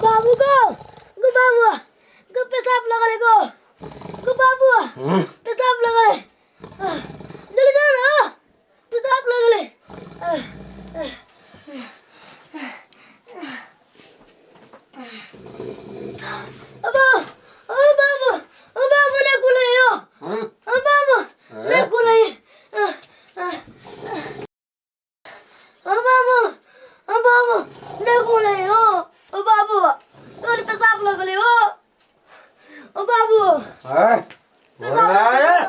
बाबू गो गो बाबू गो पेशाब लगल गो गो बाबू पेशाब लगल जल्दी जाओ ना पेशाब लगल बाबू ओ बाबू ओ बाबू ने कुले यो ओ बाबू ने कुले ओ बाबू ओ बाबू ने कुले यो ओ बाबू तोर पेशाब लगले हो ओ बाबू पेशाब लगले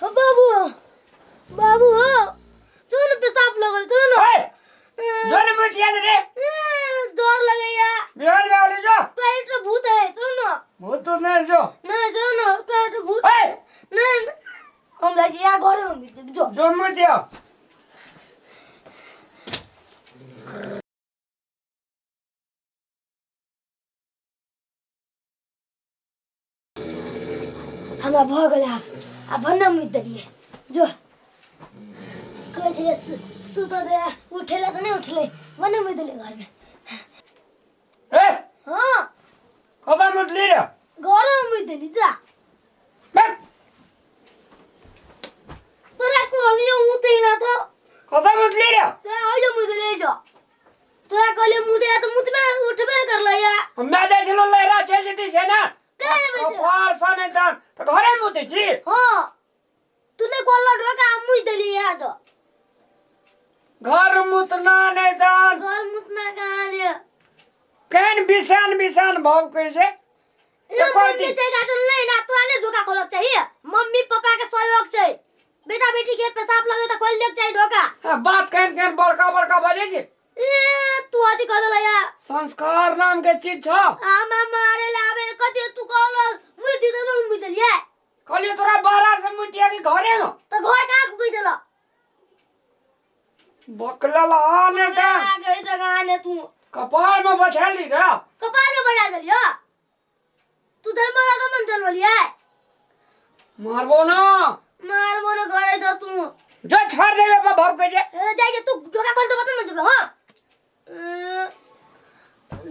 ओ बाबू बाबू हो जो न पेशाब लगल जो न जोन मुतिया रे डर लगैया बिहान में जो टॉयलेट में भूत है जो न भूत तो नहीं जो नहीं जो न टॉयलेट में भूत ए नहीं हम जाइ छी यहाँ घरे हम जो जो मुतिया हमरा भऽ गेलै आब आब भन्ना मुति देलियै जो कहै छलै सुतऽ दे उठेला तऽ नहि उठलै भन्ना मुति देलियै घरमे ए हँ कब मुतली रे घरमे मुति देली जा बैठ तोरा कहलियो मुतै ना तो कब मुतली रे तोरा आइयो मुति देलियै जो तोरा कहलियो मुतै तऽ मुतबे उठबे ने करलै या मैं जाइ छलो लहरा चलि जेती से ना केना जेबै से? कपार सँ नहि तऽ तऽ घरे मुतै छी हँ तू नहि कहलो ढोका हम मुति देलियै या तो घर मुतना नहि जान घर मुतना कहाँ ने केहन बिसान बिसान भाव कहै छै ये एकर मम्मी दी- छै गाजर नहीं ना तोरा नहीं ढोका खोलक चाहिए मम्मी पापा के सहयोग छै बेटा बेटी के पेशाब लगे त खोल देक चाहिए ढोका हाँ, बात केहन केहन बड़का बड़का बजै छै ए तू अथी कह देला या संस्कार नाम के चीज छ आमा मारे लाबे कथी तू कहलो मुइ दी त मुइ देलिए कहलियो तोरा बारा से मुतिया के घरे में त घर कहाँ खुकै छल बकलल आ ने त आ गई जगह ने तू कपार में बछेली रे कपार में बढ़ा देलियो तू धर्म लगा मन जलवलिए मारबो ना मार मोन करे छ तू जो छोड़ देबे पर भाव के जे ए जाय जे तू ढोका खोल दे बता न जेबे हां ए,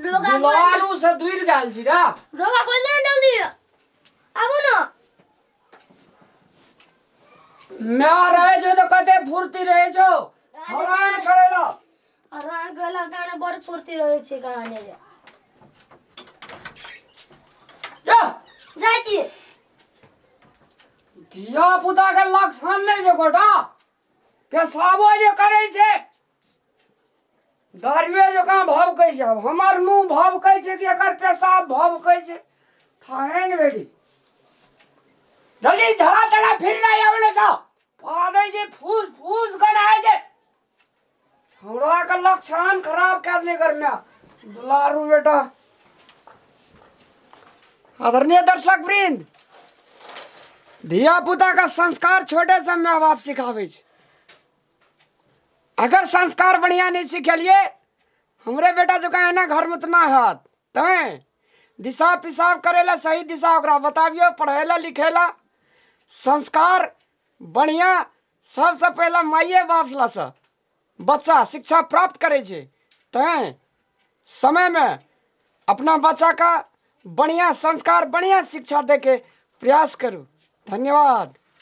ढोका खोल दुलारू से दूर गेल छी रे ढोका खोल दे न जल्दी आबो न मैं रहे छो तो कते फुर्ती रहे छो हरान करेला हरान करेला गाना बड़ फुर्ती रहे छै कहानी रे जा जाइ छी धिया पुता के लक्षण नहि छै गोटा पेशाबो जे करै छै दारुए जकाँ भभकै छै आब हमर मुँह भभकै छै कि एकर पेशाब भभकै छै थाहे ने बेटी जल्दी धड़ा धड़ा फिर नहि आबै ने छौ पादै छै फूस फूस गनाय छै हमरा के लक्षण खराब कए देने घर में दुलारू बेटा आदरणीय दर्शक वृंद धिया पुता का संस्कार छोटे से माँ बाप सिखाबै छै अगर संस्कार बढ़िया नहीं सिखेलिए हमरे बेटा जकाँ एना घर में उतना हत तैं दिशा पिसाब करे ला सही दिशा ओकरा बताबियो पढ़े ला लिखे ला संस्कार बढ़िया सबसँ पहिले माइए बाप लसँ बच्चा शिक्षा प्राप्त करै छै तैं समयमे अपना बच्चाके बढ़िआँ संस्कार बढ़िआँ शिक्षा दैके प्रयास करू धन्यवाद।